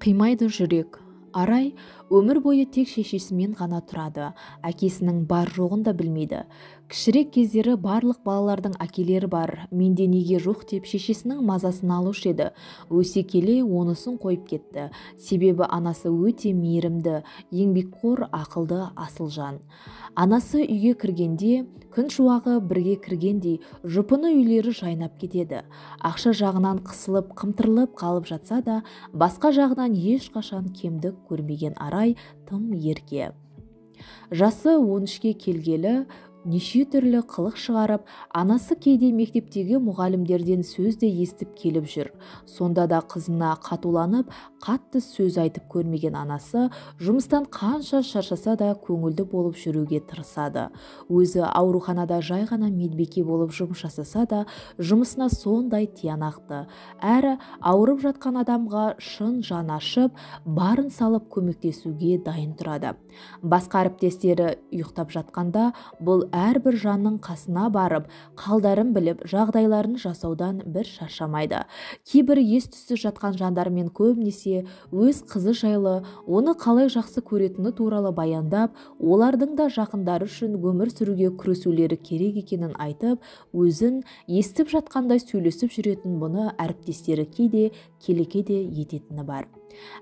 Қимайды жүрек. Арай өмір бойы тек шешесімен ғана тұрады, әкесінің бар-жоғын да білмейді. Кішірек кездері барлық балалардың әкелері бар, менде неге жоқ деп шешесінің мазасын алушы еді. Өсе келе онысын қойып кетті. Себебі анасы өте мейірімді, еңбекқор, ақылды, асыл жан. Анасы үйге кіргенде, күн шуағы бірге кіргендей, жұпыны үйлері жайнап кетеді. Ақша жағынан қысылып, қымтырылып қалып жатса да, басқа жағынан ешқашан кемдік көрмеген Арай тым ерке. Жасы 13-ке келгелі неше түрлі қылық шығарып, анасы кейде мектептегі мұғалімдерден сөз де естіп келіп жүр. Сонда да қызына қатуланып, қатты сөз айтып көрмеген анасы жұмыстан қанша шаршаса да көңілді болып жүруге тырысады. Өзі ауруханада жай ғана медбике болып жұмыс жасаса да, жұмысына сондай тиянақты. Әрі ауырып жатқан адамға шын жан ашып, барын салып көмектесуге дайын тұрады. Басқа әріптестері ұйықтап жатқанда, бұл әрбір жанның қасына барып, қалдарын біліп, жағдайларын жасаудан бір шаршамайды. Кейбір ес-түссіз жатқан жандармен көбінесе өз қызы жайлы, оны қалай жақсы көретіні туралы баяндап, олардың да жақындары үшін өмір сүруге күресулері керек екенін айтып, өзін естіп жатқандай сөйлесіп жүретін бұны әріптестері кейде келеке де ететіні бар.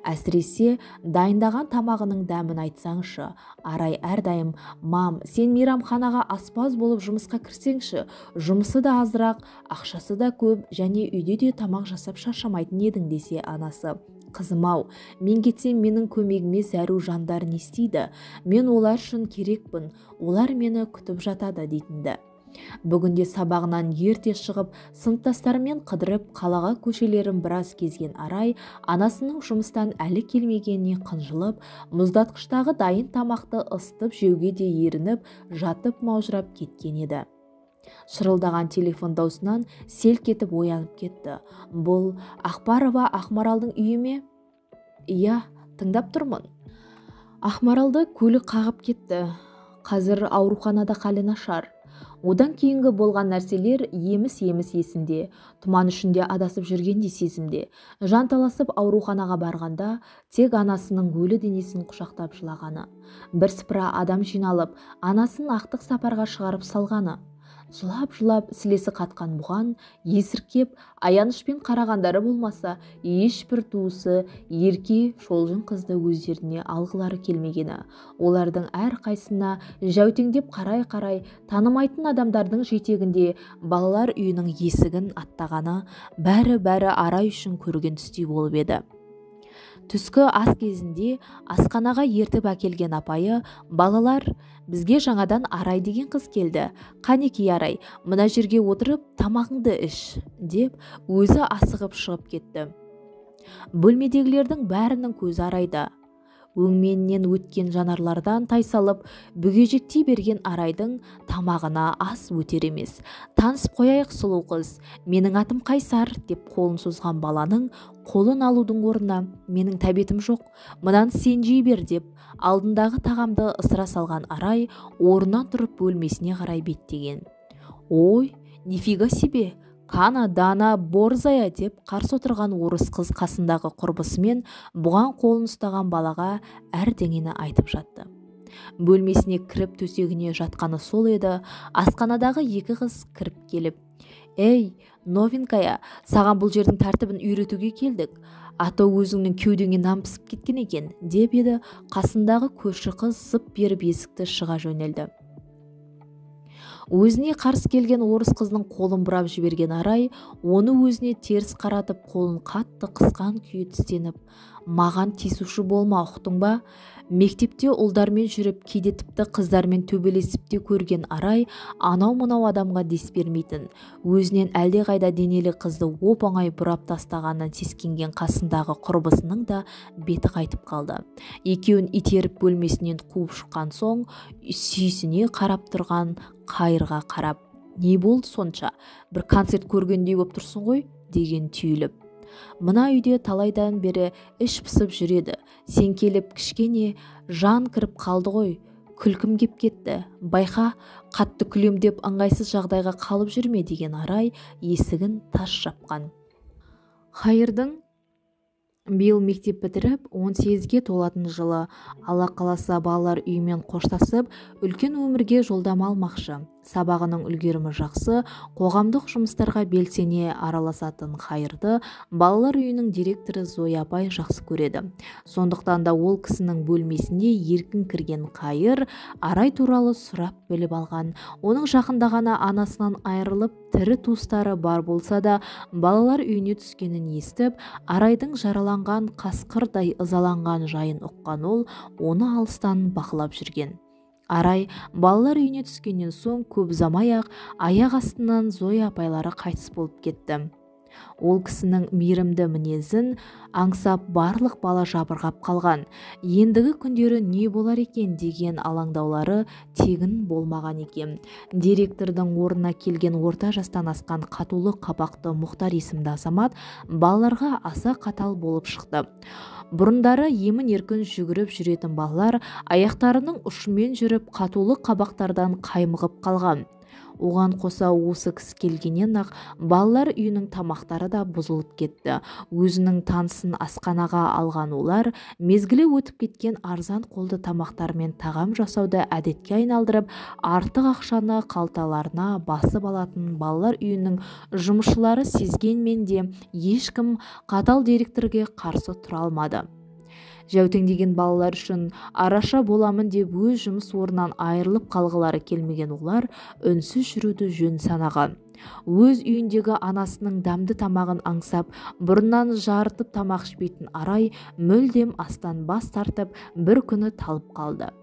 Әсіресе дайындаған тамағының дәмін айтсаңшы, Арай әрдайым, «Мам, сен мейрамханаға аспаз болып жұмысқа кірсеңші, жұмысы да азырақ, ақшасы да көп, және үйде де тамақ жасап шаршамайтын едің» десе анасы, «Қызым-ау, мен кетсем менің көмегіме зәру жандар не істейді? Мен олар үшін керекпін, олар мені күтіп жатады» дейтінді. Бүгінде сабағынан ерте шығып, сыныптастарымен қыдырып, қалаға көшелерін біраз кезген Арай, анасының жұмыстан әлі келмегеніне қынжылып, мұздатқыштағы дайын тамақты ысытып жеуге де ерініп, жатып маужырап кеткен еді. Шырылдаған телефон даусынан селк етіп оянып кетті. Бұл Ақбарова Ақмаралдың үйі ме? Иә, тыңдап тұрмын. Ақмаралды көлік қағып кетті. Қазір ауруханада халі нашар. Одан кейінгі болған нәрселер еміс-еміс есінде, тұман ішінде адасып жүргендей сезімде. Жанталасып ауруханаға барғанда тек анасының өлі денесін құшақтап жылағаны. Бірсыпыра адам жиналып, анасын ақтық сапарға шығарып салғаны. Жылап-жылап сілесі қатқан бұған есіркеп, аянышпен қарағандары болмаса, ешбір туысы ерке шолжың қызды өздеріне алғылары келмегені. Олардың әрқайсысына жәутеңдеп қарай-қарай танымайтын адамдардың жетегінде балалар үйінің есігін аттағаны бәрі-бәрі Арай үшін көрген түстей болып еді. Түскі ас кезінде асханаға ертіп әкелген апайы, «Балалар, бізге жаңадан Арай деген қыз келді. Қанекей Арай, мына жерге отырып тамағыңды іш», деп өзі асығып шығып кетті. Бөлмедегілердің бәрінің көзі Арайда. Өңменінен өткен жанарлардан тайсалып, бүгежектей берген Арайдың тамағына ас өтер емес. «Танысып қояйық, сұлу қыз, менің атым Қайсар», деп қолын созған баланың қолын алудың орнына, «Менің тәбетім жоқ, мынаны сен жей бер», деп алдындағы тағамды ысыра салған Арай орнынан тұрып бөлмесіне қарай беттеген. «Ой, нифига себе, Кана дана борзая», деп қарсы отырған орыс қыз қасындағы құрбысымен бұған қолын ұстаған балаға әрдеңені айтып жатты. Бөлмесіне кіріп төсегіне жатқаны сол еді, асханадағы екі қыз кіріп келіп, «Ей, новенькая, саған бұл жердің тәртібін үйретуге келдік, а то өзіңнің кеудеңе нан пісіп кеткен екен», деп еді, қасындағы көрші қыз зып беріп есікті шыға жөнелді. Өзіне қарсы келген орыс қызының қолын бұрап жіберген Арай, оны өзіне теріс қаратып, қолын қатты қысқан күйі тістеніп, «Маған тиісуші болма, ұқтың ба?» Мектепте ұлдармен жүріп, кейде тіпті қыздармен төбелесіп те көрген Арай, анау-мынау адамға дес бермейтін. Өзінен әлдеқайда денелі қызды оп-оңай бұрап тастағаннан сескенген қасындағы құрбысының да беті қайтып қалды. Екеуін итеріп бөлмесінен қуып шыққан соң, сүйсіне қарап тұрған Қайырға қарап, «Не болды сонша? Бір концерт көргендей боп тұрсың ғой», деген түйіліп. «Мына үйде талайдан бері іш пысып жүреді. Сен келіп кішкене жан кіріп қалды ғой, күлкім кеп кетті. Байқа, қатты күлем деп ыңғайсыз жағдайға қалып жүрме», деген Арай есігін тас жапқан. Қайырдың Биыл мектеп бітіріп, 18-ге толатын жылы. Алла қаласа балалар үйімен қоштасып, үлкен өмірге жолдама алмақшы. Сабағының үлгерімі жақсы, қоғамдық жұмыстарға белсене араласатын Қайырды балалар үйінің директоры Зоя апай жақсы көреді. Сондықтан да ол кісінің бөлмесіне еркін кірген Қайыр Арай туралы сұрап біліп алған. Оның жақында ғана анасынан айырылып, тірі туыстары бар болса да балалар үйіне түскенін естіп, Арайдың жараланған қасқырдай ызаланған жайын ұққан ол, оны алыстан бақылап жүрген. Арай балалар үйіне түскеннен соң көп ұзамай-ақ аяқ астынан Зоя апайлары қайтыс болып кетті. Ол кісінің мейірімді мінезін аңсап барлық бала жабырқап қалған. Ендігі күндері не болар екен деген алаңдаулары тегін болмаған екен. Директордың орнына келген орта жастан асқан қатулы қабақты Мұхтар есімді азамат балаларға аса қатал болып шықты. Бұрындары емін-еркін жүгіріп жүретін балалар аяқтарының ұшымен жүріп қатулы қабақтардан қаймығып қалған. Оған қоса осы кісі келгеннен-ақ балалар үйінің тамақтары да бұзылып кетті. Өзінің танысын асханаға алған олар мезгілі өтіп кеткен арзан қолды тамақтармен тағам жасауды әдетке айналдырып, артық ақшаны қалталарына басып алатын балалар үйінің жұмысшылары сезгенмен де ешкім қатал директорге қарсы тұра алмады. Жәутеңдеген балалар үшін араша боламын деп өз жұмыс орнынан айырылып қалғылары келмеген олар үнсіз жүруді жөн санаған. Өз үйіндегі анасының дәмді тамағын аңсап, бұрыннан жарытып тамақ ішпейтін Арай мүлдем астан бас тартып, бір күні талып қалды.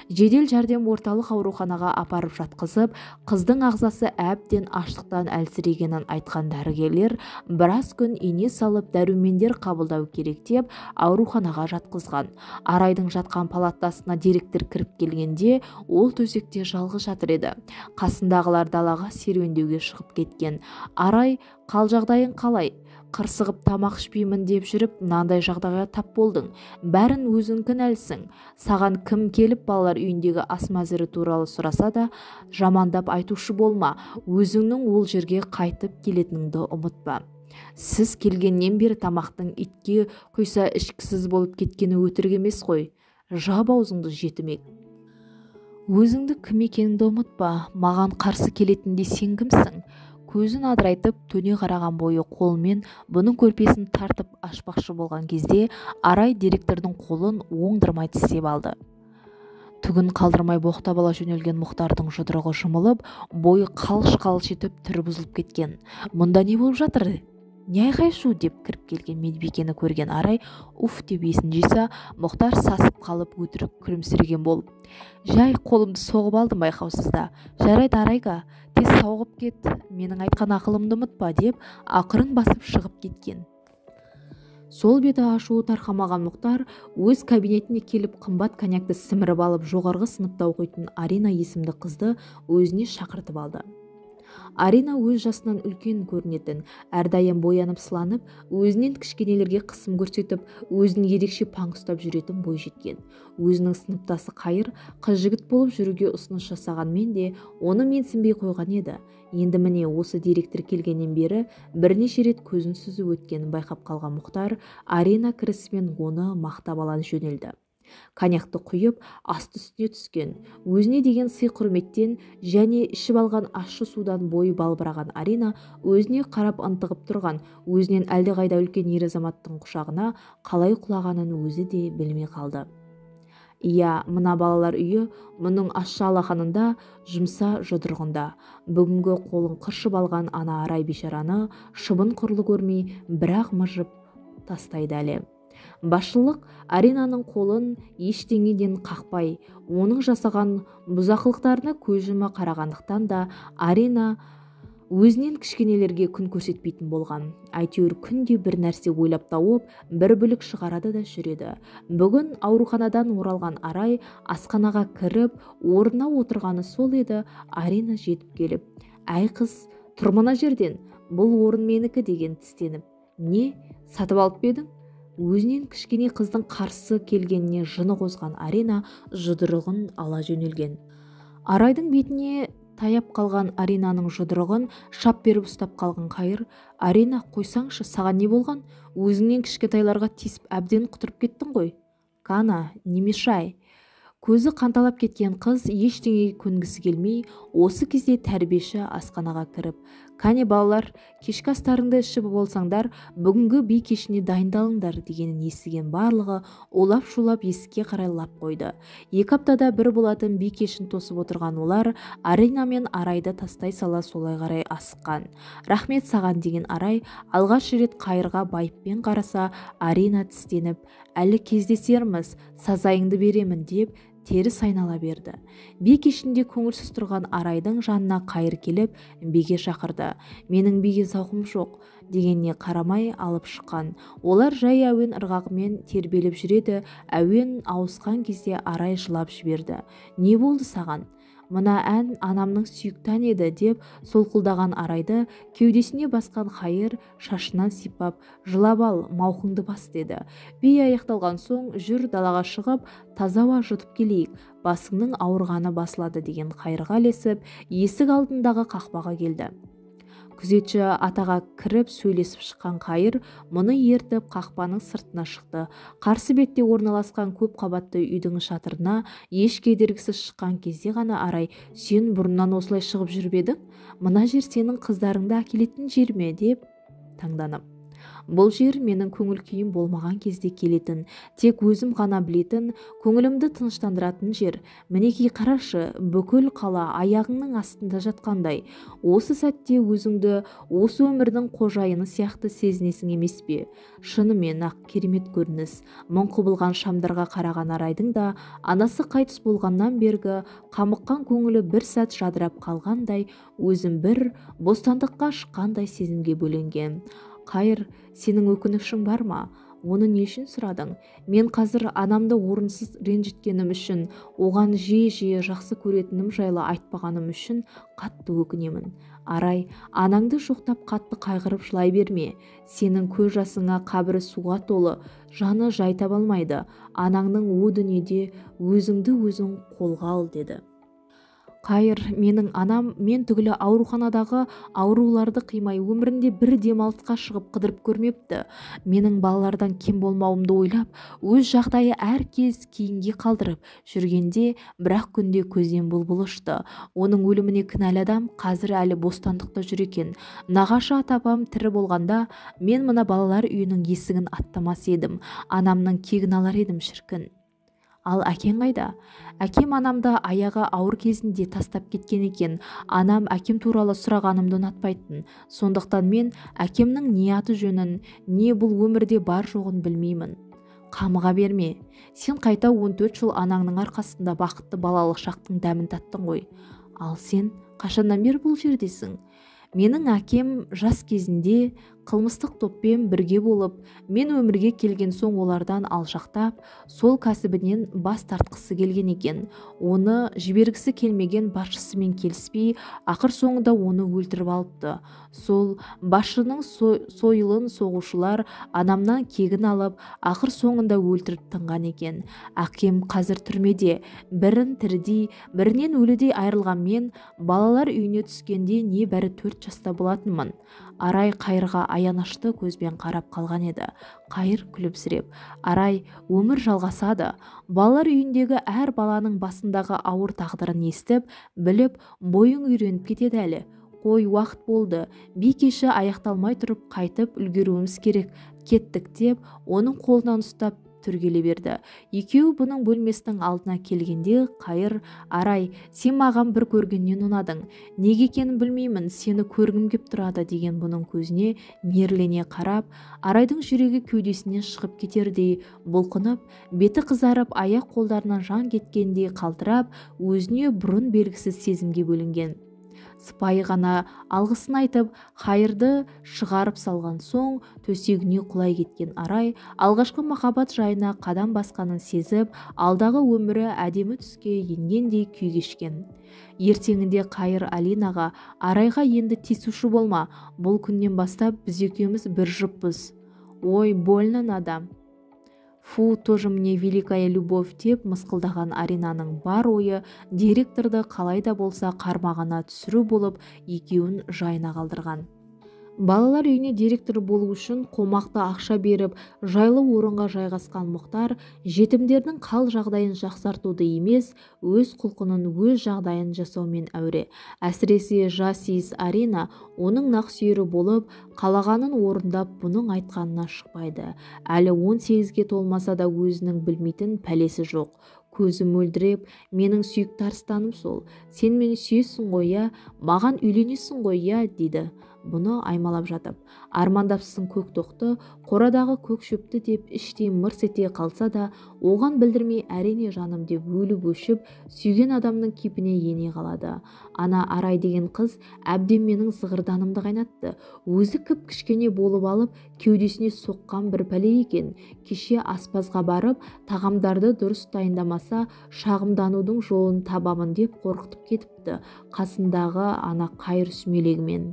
Жедел жәрдем орталық ауруханаға апарып жатқызып, қыздың ағзасы әбден аштықтан әлсірегенін айтқан дәрігерлер біраз күн ине салып дәрумендер қабылдау керек деп ауруханаға жатқызған. Арайдың жатқан палатасына директор кіріп келгенде ол төсекте жалғыз жатыр еді. Қасындағылар далаға серуендеуге шығып кеткен. Арай, қал жағдайың қалай? Қырсығып тамақ ішпеймін деп жүріп, мынандай жағдайға тап болдың. Бәрін өзің кінәлісің. Саған кім келіп балалар үйіндегі ас мәзірі туралы сұраса да, жамандап айтушы болма. Өзіңнің ол жерге қайтып келетініңді ұмытпа. Сіз келгеннен бері тамақтың итке құйса ішкісіз болып кеткені өтірік емес қой. Жап аузыңды, жетімек. Өзіңді кім екеніңді ұмытпа. Маған қарсы келетіндей сен кімсің? Көзін адырайтып, төне қараған бойы қолымен бұның көрпесін тартып ашпақшы болған кезде Арай директордың қолын оңдырмай тістеп алды. Түгін қалдырмай боқтап ала жөнелген Мұхтардың жұдырығы жұмылып, бойы қалш-қалш етіп түрі бұзылып кеткен. Мұнда не болып жатыр? Не айқай-шу деп кіріп келген медбикені көрген Арай уф деп есін жиса, Мұхтар сасып қалып өтірік күлімсіреген болып, жай қолымды соғып алдым байқаусызда. Жарайды, Арайға, тез сауығып кет, менің айтқан ақылымды ұмытпа деп ақырын басып шығып кеткен. Сол беті ашуы тарқамаған Мұхтар өз кабинетіне келіп қымбат коньякты сіміріп алып, жоғарғы сыныпта оқитын Арина есімді қызды өзіне шақыртып алды. Арина өз жасынан үлкен көрінетін, әрдайым боянып сыланып, өзінен кішкенелерге қысым көрсетіп, өзін ерекше паң ұстап жүретін бойжеткен. Өзінің сыныптасы Қайыр қыз жігіт болып жүруге ұсыныс жасағанмен де оны менсінбей қойған еді. Енді міне осы директор келгеннен бері бірнеше рет көзін сүзіп өткенін байқап қалған Мұхтар Арина кірісімен оны мақтап ала жөнелді. Коньякты құйып, асты үстіне түскен, өзіне деген сый-құрметтен және ішіп алған ащы судан бойы балбыраған Арина өзіне қарап ынтығып тұрған, өзінен әлдеқайда үлкен ер азаматтың құшағына қалай құлағанын өзі де білмей қалды. Иә, мына балалар үйі мұның ащы алақанында, жұмса жұдырығында. Бүгінгі қолын қыршып алған ана Арай бейшараны шыбын құрлы көрмей, бірақ мыжып тастайды әлі. Басшылық Аринаның қолын ештеңеден қақпай, оның жасаған бұзақылықтарына көз жұма қарағандықтан да Арина өзінен кішкенелерге күн көрсетпейтін болған. Әйтеуір күнде бір нәрсе ойлап тауып, бір бүлік шығарады да жүреді. Бүгін ауруханадан оралған Арай асханаға кіріп, орнына отырғаны сол еді, Арина жетіп келіп, «Әй қыз, тұр мына жерден, бұл орын менікі» деген тістеніп. «Не, сатып алып па едің?» Өзінен кішкене қыздың қарсы келгеніне жыны қозған Арина жұдырығын ала жөнелген. Арайдың бетіне Таяп қалған Аринаның жұдырығын шап беріп ұстап қалған Қайыр: «Арина, қойсаңшы, саған не болған? Өзіңнен кішкентайларға тиісіп әбден құтырып кеттің ғой. Кана, не мешай!» Көзі қанталап кеткен қыз ештеңеге көнгісі келмей, осы кезде тәрбиеші асханаға кіріп: «Кәне, балалар, кешкі астарыңды ішіп болсаңдар, бүгінгі би кешіне дайындалыңдар», – дегенін естіген барлығы улап-шулап есікке қарай лап қойды. 2 аптада бір болатын би кешін тосып отырған олар Арина мен Арайды тастай сала солай қарай асыққан. «Рахмет саған», – деген Арай алғаш рет Қайырға байыппен қараса, Арина тістеніп: «Әлі кездесерміз, сазайыңды беремін», – деп теріс айнала берді. Би кешінде көңілсіз тұрған Арайдың жанына Қайыр келіп, биге шақырды. «Менің биге зауқым жоқ», – дегеніне қарамай алып шыққан. Олар жай әуен ырғағымен тербеліп жүреді. Әуен ауысқан кезде Арай жылап жіберді. «Не болды саған?» «Мына ән анамның сүйікті әні еді», – деп солқылдаған Арайды кеудесіне басқан Қайыр шашынан сипап: «Жылап ал, мауқыңды бас», – деді. Би аяқталған соң: «Жүр, далаға шығып, таза ауа жұтып келейік, басыңның ауырғаны басылады», – деген Қайырға ілесіп, есік алдындағы қақпаға келді. Күзетші атаға кіріп сөйлесіп шыққан Қайыр мұны ертіп қақпаның сыртына шықты. Қарсы бетте орналасқан көп қабатты үйдің шатырына еш кедергісіз шыққан кезде ғана Арай: «Сен бұрыннан осылай шығып жүріп едің? Мына жер сенің қыздарыңды әкелетін жер ме?» – деп таңданып. «Бұл жер менің көңіл күйім болмаған кезде келетін, тек өзім ғана білетін, көңілімді тыныштандыратын жер. Мінекей, қарашы, бүкіл қала аяғыңның астында жатқандай. Осы сәтте өзіңді осы өмірдің қожайыны сияқты сезінесің емес пе? Шынымен ақ керемет көрініс». Мың құбылған шамдарға қараған Арайдың да анасы қайтыс болғаннан бергі қамыққан көңілі бір сәт жадырап қалғандай, өзін бір бостандыққа шыққандай сезімге бөленген. «Қайыр, сенің өкінішің бар ма?» «Оны не үшін сұрадың?» «Мен қазір анамды орынсыз ренжіткенім үшін, оған жиі-жиі жақсы көретінім жайлы айтпағаным үшін қатты өкінемін». «Арай, анаңды жоқтап, қатты қайғырып жылай берме. Сенің көз жасыңа қабірі суға толы, жаны жай таба алмайды анаңның о дүниеде. Өзіңді өзің қолға ал», – деді. Қайыр: «Менің анам мен түгілі ауруханадағы ауруларды қимай, өмірінде бір демалысқа шығып қыдырып көрмепті. Менің балалардан кем болмауымды ойлап, өз жағдайы әр кез кейінге қалдырып жүргенде, бірақ күнде көзден бұлбұл ұшты. Оның өліміне кінәлі адам қазір әлі бостандықта жүр екен. Нағашы ата апам тірі болғанда, мен мына балалар үйінің есігін аттамас едім, анамның кегін алар едім, шіркін». «Ал әкең қайда?» «Әкем анамды аяғы ауыр кезінде тастап кеткен екен. Анам әкем туралы сұрағанымды ұнатпайтын. Сондықтан мен әкемнің не аты жөнін, не бұл өмірде бар жоғын білмеймін». «Қамыға берме. Сен қайта 14 жыл анаңның арқасында бақытты балалық шақтың дәмін таттың ғой. Ал сен қашаннан бері бұл жердесің?» «Менің әкем жас кезінде қылмыстық топпен бірге болып, мен өмірге келген соң олардан алшақтап, сол кәсібінен бас тартқысы келген екен. Оны жібергісі келмеген басшысымен келіспей, ақыр соңында оны өлтіріп алыпты. Сол басшының сойылын соғушылар анамнан кегін алып, ақыр соңында өлтіріп тынған екен. Әкем қазір түрмеде. Бірін тірідей, бірінен өлідей айырылған мен балалар үйіне түскенде небәрі 4 жаста болатынмын». Арай Қайырға аянышты көзбен қарап қалған еді, Қайыр күлімсіреп: «Арай, өмір жалғасады. Балалар үйіндегі әр баланың басындағы ауыр тағдырын естіп, біліп, бойың үйреніп кетеді әлі. Қой, уақыт болды, би кеші аяқталмай тұрып қайтып үлгеруіміз керек, кеттік», – деп, оның қолынан ұстап түрегеле берді. Екеуі бұның бөлмесінің алдына келгенде Қайыр: «Арай, сен маған бір көргеннен ұнадың. Неге екенін білмеймін, сені көргім кеп тұрады», – деген бұның көзіне мейірлене қарап, Арайдың жүрегі кеудесінен шығып кетердей бұлқынып, беті қызарып, аяқ қолдарынан жан кеткендей қалтырап, өзіне бұрын белгісіз сезімге бөленген. Сыпайы ғана алғысын айтып, Қайырды шығарып салған соң төсегіне құлай кеткен Арай алғашқы махаббат жайына қадам басқанын сезіп, алдағы өмірі әдемі түске енгендей күй кешкен. Ертеңінде Қайыр Алинаға: «Арайға енді тиісуші болма. Бұл күннен бастап біз екеуміз бір жұппыз». «Ой, больно надо». Фу, тоже мне великая любовь деп мысқылдаған Аринаның бар ойы директорды қалай да болса қармағына түсіру болып, екеуін жайына қалдырған. Балалар үйіне директор болу үшін қомақты ақша беріп, жайлы орынға жайғасқан Мұхтар жетімдердің қал жағдайын жақсартуды емес, өз құлқынын, өз жағдайын жасаумен әуре. Әсіресе жас иіс Арина оның нақсүйері болып, қалағанын орындап, бұның айтқанына шықпайды. Әлі 18-ге толмаса да өзінің білмейтін пәлесі жоқ. Көзі мөлдіреп, менің сүйікті арыстаным сол. Сен мені сүйесің ғой, я? Маған үйленесің ғой, я? Дейді. Бұны аймалап жатып, армандапсың көк тоқты, қорадағы көк шөпті деп іштей мырс ете қалса да, оған білдірмей әрине жаным деп өліп өшіп, сүйген адамның кейпіне ене қалады. Ана Арай деген қыз әбден менің зығырданымды қайнатты. Өзі кіп-кішкене болып алып, кеудесіне соққан бір пәле екен. Кеше аспазға барып, тағамдарды дұрыс дайындамаса, шағымданудың жолын табамын деп қорқытып кетіпті қасындағы ана Қайыр сүмелегімен.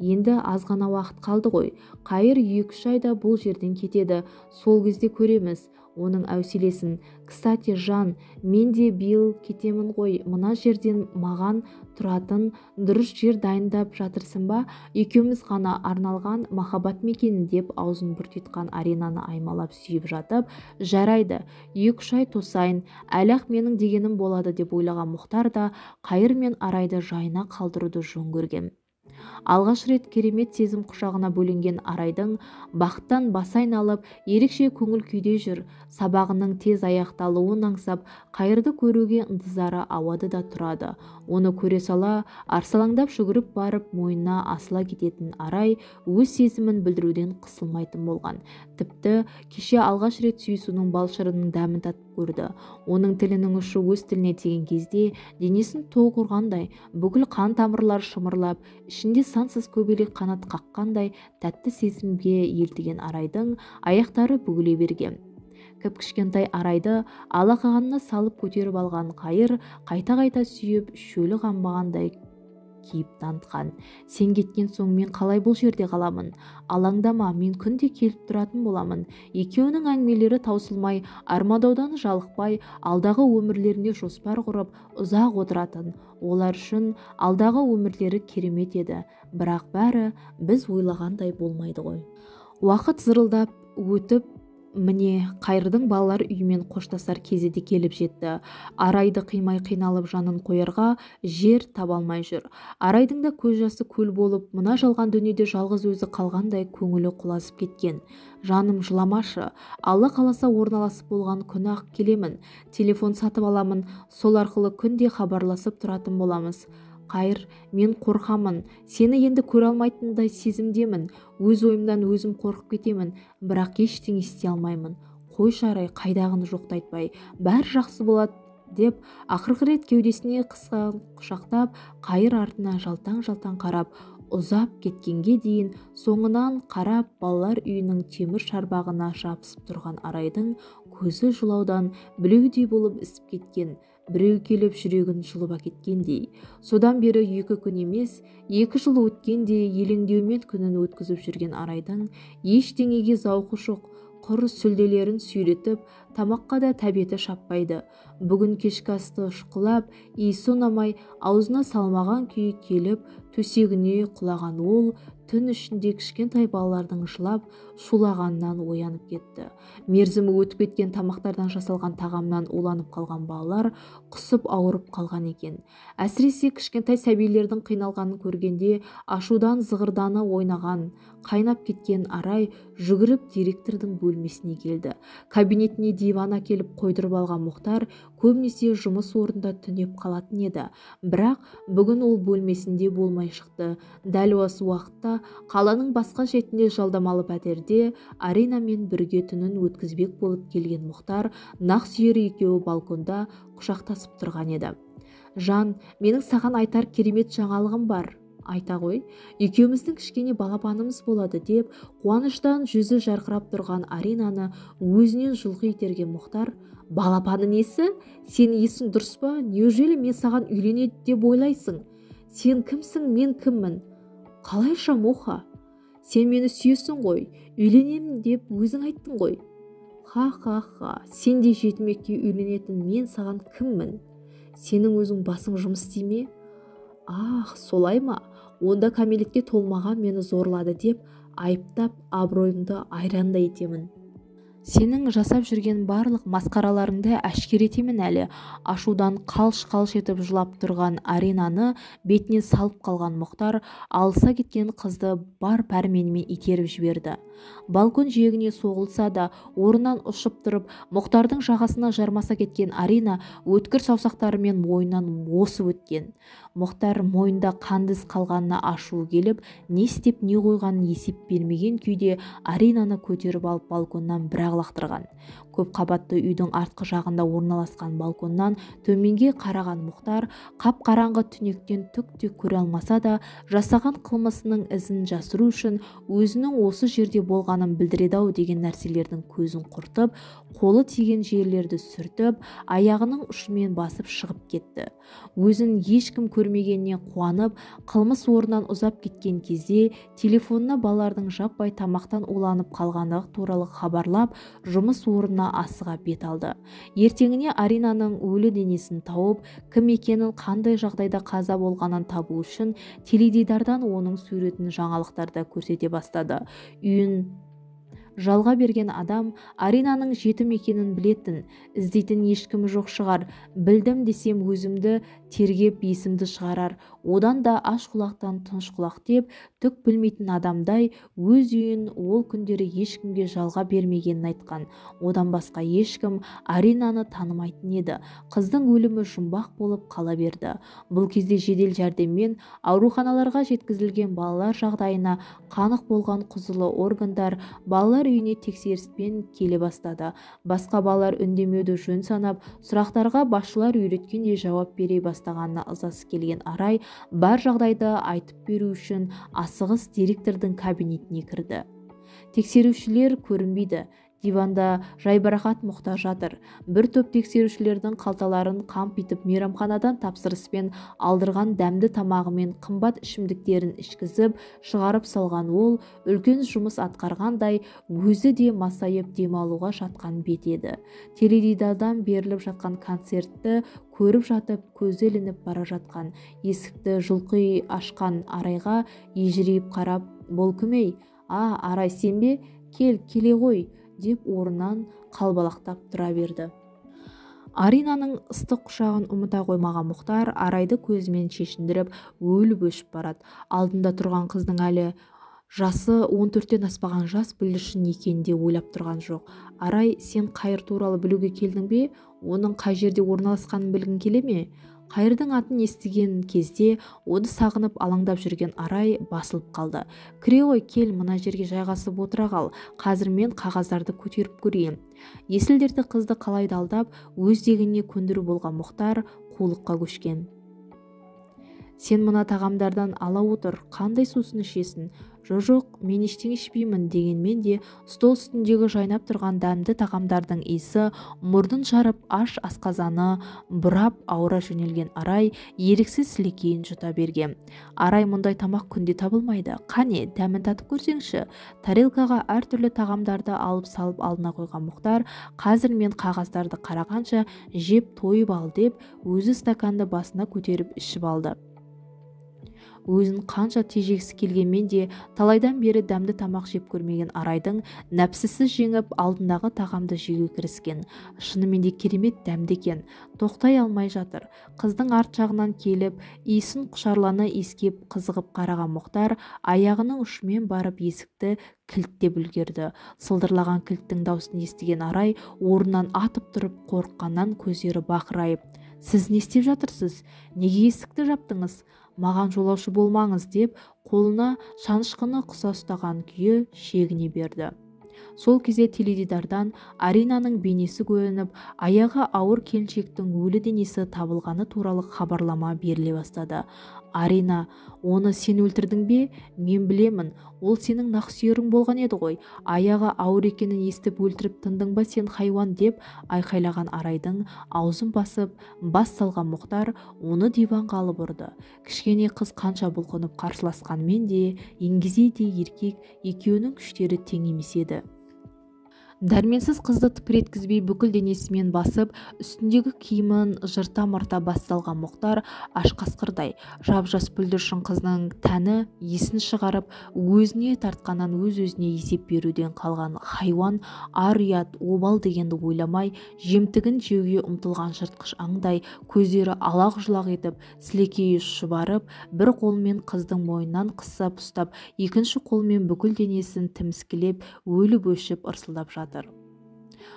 Енді аз ғана уақыт қалды ғой. Қайыр 2-3 айда бұл жерден кетеді. Сол кезде көреміз оның әуселесін. Кстати, жан, мен де биыл кетемін ғой. Мына жерден маған тұратын дұрыс жер дайындап жатырсың ба? Екеуміз ғана арналған махаббат мекені деп аузын бұртитқан Аринаны аймалап сүйіп жатып, жарайды, 2-3 ай тосайын, әлі-ақ менің дегенім болады деп ойлаған Мұхтар да Қайыр мен Арайды жайына қалдыруды жөн көрген. Алғаш рет керемет сезім құшағына бөленген Арайдың бақыттан басы айналып, ерекше көңіл күйде жүр. Сабағының тез аяқталуын аңсап, Қайырды көруге ынтызары ауады да тұрады. Оны көре сала, арсалаңдап жүгіріп барып, мойнына асыла кететін Арай өз сезімін білдіруден қысылмайтын болған. Тіпті кеше алғаш рет сүйісуінің балшырының дәмін татып көрді. Оның тілінің ұшы өз тіліне тиген кезде денесін тоқ ұрғандай, бүкіл қан тамырлары шымырлап, ішінде сансыз көбелек қанат қаққандай тәтті сезімге елтіген Арайдың аяқтары бүгіле берген. Кіп-кішкентай Арайды алақанына салып көтеріп алған Қайыр қайта-қайта сүйіп, шөлі қанбағандай кейіп танытқан. Сен кеткен соң мен қалай бұл жерде қаламын? Алаңдама, мен күнде келіп тұратын боламын. Екеуінің әңгімелері таусылмай, армандаудан жалықпай, алдағы өмірлеріне жоспар құрып, ұзақ отыратын. Олар үшін алдағы өмірлері керемет еді. Бірақ бәрі біз ойлағандай болмайды ғой. Уақыт зырылдап өтіп, міне Қайырдың балалар үйімен қоштасар кезі де келіп жетті. Арайды қимай қиналып жанын қоярға жер таба алмай жүр. Арайдың да көз жасы көл болып, мына жалған дүниеде жалғыз өзі қалғандай көңілі құлазып кеткен. Жаным жыламашы, Алла қаласа орналасып болған күні-ақ келемін. Телефон сатып аламын, сол арқылы күнде хабарласып тұратын боламыз. Қайыр, мен қорқамын, сені енді көре алмайтындай сезімдемін, өз ойымнан өзім қорқып кетемін, бірақ ештеңе істей алмаймын. Қойшы Арай, қайдағыны жоқты айтпай, бәрі жақсы болады деп ақырғы рет кеудесіне қысқан құшақтап, Қайыр артына жалтаң-жалтаң қарап, ұзап кеткенге дейін соңынан қарап балалар үйінің темір шарбағына жабысып тұрған Арайдың көзі жылаудан білеудей болып ісіп кеткен, біреу келіп жүрегін жұлып әкеткендей. Содан бері 2 күн емес, 2 жыл өткендей елеңдеумен күнін өткізіп жүрген Арайдың ештеңеге зауқы жоқ, құр сүлделерін сүйретіп, тамаққа да тәбеті шаппайды. Бүгін кешкі асты шұқылап, иісі ұнамай, аузына салмаған күйі келіп, төсегіне құлаған ол түн ішінде кішкентай балалардың жылап, шулағанынан оянып кетті. Мерзімі өтіп кеткен тамақтардан жасалған тағамнан уланып қалған балалар құсып ауырып қалған екен. Әсіресе кішкентай сәбилердің қиналғанын көргенде ашудан зығырданы ойнаған, қайнап кеткен Арай жүгіріп директордың бөлмесіне келді. Кабинетіне диван әкеліп қойдырып алған Мұхтар көбінесе жұмыс орнында түнеп қалатын еді. Бірақ бүгін ол бөлмесінде болмай шықты. Дәл осы уақытта қаланың басқа шетінде жалдамалы пәтерде Аринамен бірге түнін өткізбек болып келген Мұхтар нақсүйері екеуі балконда құшақтасып тұрған еді. Жан, менің саған айтар керемет жаңалығым бар. Айта ғой, екеуміздің кішкене балапанымыз болады деп қуаныштан жүзі жарқырап тұрған Аринаны өзінен жұлқи итерген Мұхтар, балапаны несі? Сен есің дұрыс па? Неужели мен саған үйленеді деп ойлайсың? Сен кімсің, мен кіммін? Қалайша, Муха? Сен мені сүйесің ғой, үйленемін деп өзің айттың ғой. Ха-ха-ха, сендей жетімекке үйленетін мен саған кіммін? Сенің өзің басың жұмыс істей ме? Ах, солай ма? Онда кәмелетке толмаған мені зорлады деп айыптап, абыройыңды айрандай етемін. Сенің жасап жүрген барлық масқараларыңды әшкер етемін әлі. Ашудан қалш-қалш етіп жылап тұрған Аринаны бетіне салып қалған Мұхтар алыса кеткен қызды бар пәрменімен итеріп жіберді. Балкон жиегіне соғылса да, орнынан ұшып тұрып, Мұхтардың жағасына жармаса кеткен Арина өткір саусақтарымен мойнынан осып өткен. Мұхтар мойнында қанды із қалғанына ашуы келіп, не істеп не қойғанын есеп бермеген күйде Аринаны көтеріп алып балконнан бір лақтырған. Көп қабатты үйдің артқы жағында орналасқан балконнан төменге қараған Мұхтар қап-қараңғы түнектен түк те көре алмаса да, жасаған қылмысының ізін жасыру үшін өзінің осы жерде болғанын білдіреді-ау деген нәрселердің көзін құртып, қолы тиген жерлерді сүртіп, аяғының ұшымен басып шығып кетті. Өзін ешкім көрмегеніне қуанып, қылмыс орнынан ұзап кеткен кезде телефонына балалардың жаппай тамақтан уланып қалғандығы туралы хабарлап, жұмыс орнына асыға бет алды. Ертеңіне Аринаның өлі денесін тауып, кім екенін, қандай жағдайда қаза болғанын табу үшін теледидардан оның суретін жаңалықтарда көрсете бастады. Үйін жалға берген адам Аринаның жетім екенін білетін, іздейтін ешкімі жоқ шығар, білдім десем өзімді тергеп есімді шығарар, одан да аш құлақтан тыныш құлақ деп, түк білмейтін адамдай өз үйін ол күндері ешкімге жалға бермегенін айтқан. Одан басқа ешкім Аринаны танымайтын еді. Қыздың өлімі жұмбақ болып қала берді. Бұл кезде жедел жәрдеммен ауруханаларға жеткізілген балалар жағдайына қанық болған құзырлы органдар балалар үйіне тексеріспен келе бастады. Басқа балалар үндемеуді жөн санап, сұрақтарға басшылар үйреткендей жауап бере бастағанына ызасы келген Арай бар жағдайды айтып беру үшін асығыс директордың кабинетіне кірді. Тексерушілер көрінбейді. Диванда жайбарақат Мұхтар жатыр. Бір топ тексерушілердің қалталарын қампитып, мейрамханадан тапсырыспен алдырған дәмді тамағымен қымбат ішімдіктерін ішкізіп, шығарып салған ол үлкен жұмыс атқарғандай өзі де масайып демалуға жатқан бет еді. Теледидардан беріліп жатқан концертті көріп жатып, көзі ілініп бара жатқан есікті жұлқи ашқан Арайға ежірейіп қарап, «Бұл кім ей? А, Арай сен бе? Кел, келе ғой», деп орнынан қалбалақтап тұра берді. Аринаның ыстық құшағын ұмыта қоймаған Мұхтар Арайды көзімен шешіндіріп, өліп өшіп барады. Алдында тұрған қыздың әлі жасы 14-тен аспаған жас бүлдіршін екенін де ойлап тұрған жоқ. Арай, сен Қайыр туралы білуге келдің бе? Оның қай жерде орналасқанын білгің келе ме? Қайырдың атын естіген кезде оны сағынып алаңдап жүрген Арай басылып қалды. Кіре ғой, кел, мына жерге жайғасып отыра қал. Қазір мен қағаздарды көтеріп көрейін. Есіл-дерті қызды қалай алдап, өз дегеніне көндіру болған Мұхтар қулыққа көшкен. Сен мына тағамдардан ала отыр, қандай сусын ішесің? Жоқ, мен ештеңе ішпеймін дегенмен де стол үстіндегі жайнап тұрған дәмді тағамдардың иісі мұрнын жарып, аш асқазаны бұрап ауыра жөнелген Арай еріксіз сілекейін жұта берген. Арай, мұндай тамақ күнде табылмайды. Қане, дәмін татып көрсеңші. Тарелкаға әртүрлі тағамдарды алып салып алдына қойған Мұхтар, қазір мен қағаздарды қарағанша жеп тойып ал деп, өзі стаканды басына көтеріп ішіп алды. Өзін қанша тежегісі келгенмен де талайдан бері дәмді тамақ жеп көрмеген Арайдың нәпсісі жеңіп, алдындағы тағамды жеуге кіріскен. Шынымен де керемет дәмді екен. Тоқтай алмай жатыр. Қыздың арт жағынан келіп, иісін құшарлана иіскеп қызығып қараған Мұхтар аяғының ұшымен барып есікті кілттеп үлгерді. Сылдырлаған кілттің даусын естіген Арай орнынан атып тұрып, қорыққаннан көздері бақырайып, «Сіз не істеп жатырсыз? Неге есікті жаптыңыз? Маған жолаушы болмаңыз», деп қолына шанышқыны құса ұстаған күйі шегіне берді. Сол кезде теледидардан Аринаның бейнесі көрініп, аяғы ауыр келіншектің өлі денесі табылғаны туралы хабарлама беріле бастады. Арина, оны сен өлтірдің бе? Мен білемін, ол сенің нақсүйерің болған еді ғой. Аяғы ауыр екенін естіп өлтіріп тындың ба сен хайуан, деп айқайлаған Арайдың аузын басып, бас салған Мұхтар оны диванға алып ұрды. Кішкене қыз қанша бұлқынып қарсыласқанмен де, еңгезейдей еркек екеуінің күштері тең емес еді. Дәрменсіз қызды тыпыр еткізбей бүкіл денесімен басып, үстіндегі киімін жырта-мырта басталған Мұхтар аш қасқырдай жап-жас бүлдіршін қыздың тәні есін шығарып, өзіне тартқаннан өз-өзіне есеп беруден қалған хайуан ар-ұят, обал дегенді ойламай, жемтігін жеуге ұмтылған жыртқыш аңдай көздері алақ-жұлақ етіп, сілекейі шұбарып, бір қолымен қыздың мойнынан қысып ұстап, екінші қолымен бүкіл денесін тіміскілеп, өліп-өшіп ырсылдап жатыр.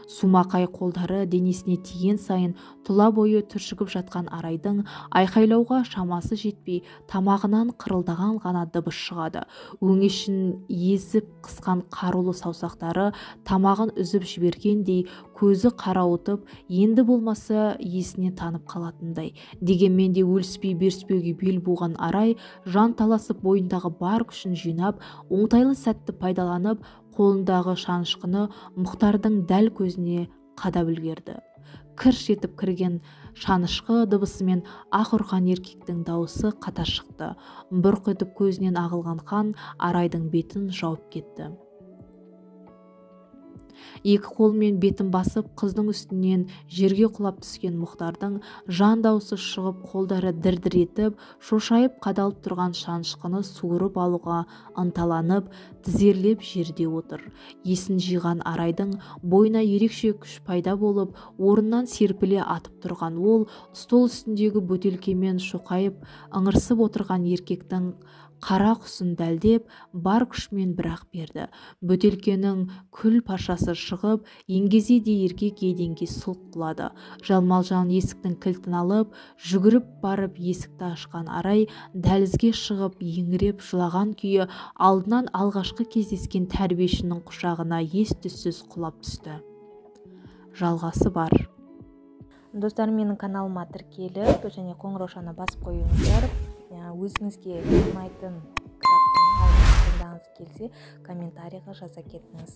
Сумақай қолдары денесіне тиген сайын тұла бойы түршігіп жатқан Арайдың айқайлауға шамасы жетпей, тамағынан қырылдаған ғана дыбыс шығады. Өңешін езіп қысқан қарулы саусақтары тамағын үзіп жібергендей, көзі қарауытып, енді болмаса есіне танып қалатындай. Дегенмен де өліспей беріспеуге бел буған Арай жан таласып бойындағы бар күшін жинап, оңтайлы сәтті пайдаланып, қолындағы шанышқыны Мұхтардың дәл көзіне қадап үлгерді. Кірш етіп кірген шанышқы дыбысымен ақ ұрған еркектің дауысы қатар шықты. Бұрқ етіп көзінен ағылған қан Арайдың бетін жауып кетті. Екі қолымен бетін басып, қыздың үстінен жерге құлап түскен Мұхтардың жан дауысы шығып, қолдары дір-дір етіп, шошайып қадалып тұрған шанышқыны суырып алуға ынталанып, тізерлеп жерде отыр. Есін жиған Арайдың бойына ерекше күш пайда болып, орнынан серпіле атып тұрған ол стол үстіндегі бөтелкемен шоқайып, ыңырсып отырған еркектің қара құсын дәлдеп, бар күшімен бірақ берді. Бөтелкенің күл паршасы шығып, еңгезедей еркек еденге сұлқ құлады. Жалмалжан есіктің кілтін алып, жүгіріп барып есікті ашқан Арай дәлізге шығып, еңіреп жылаған күйі алдынан алғашқы кездескен тәрбиешінің құшағына ес-түссіз құлап түсті. Жалғасы бар. Достар, менің каналыма тіркеліп және қоңыраушаны басып қойыңыздар. Өзіңізге ұнайтын кітаптың аудиосын тыңдағыңыз келсе, комментарийға жаза кетіңіз.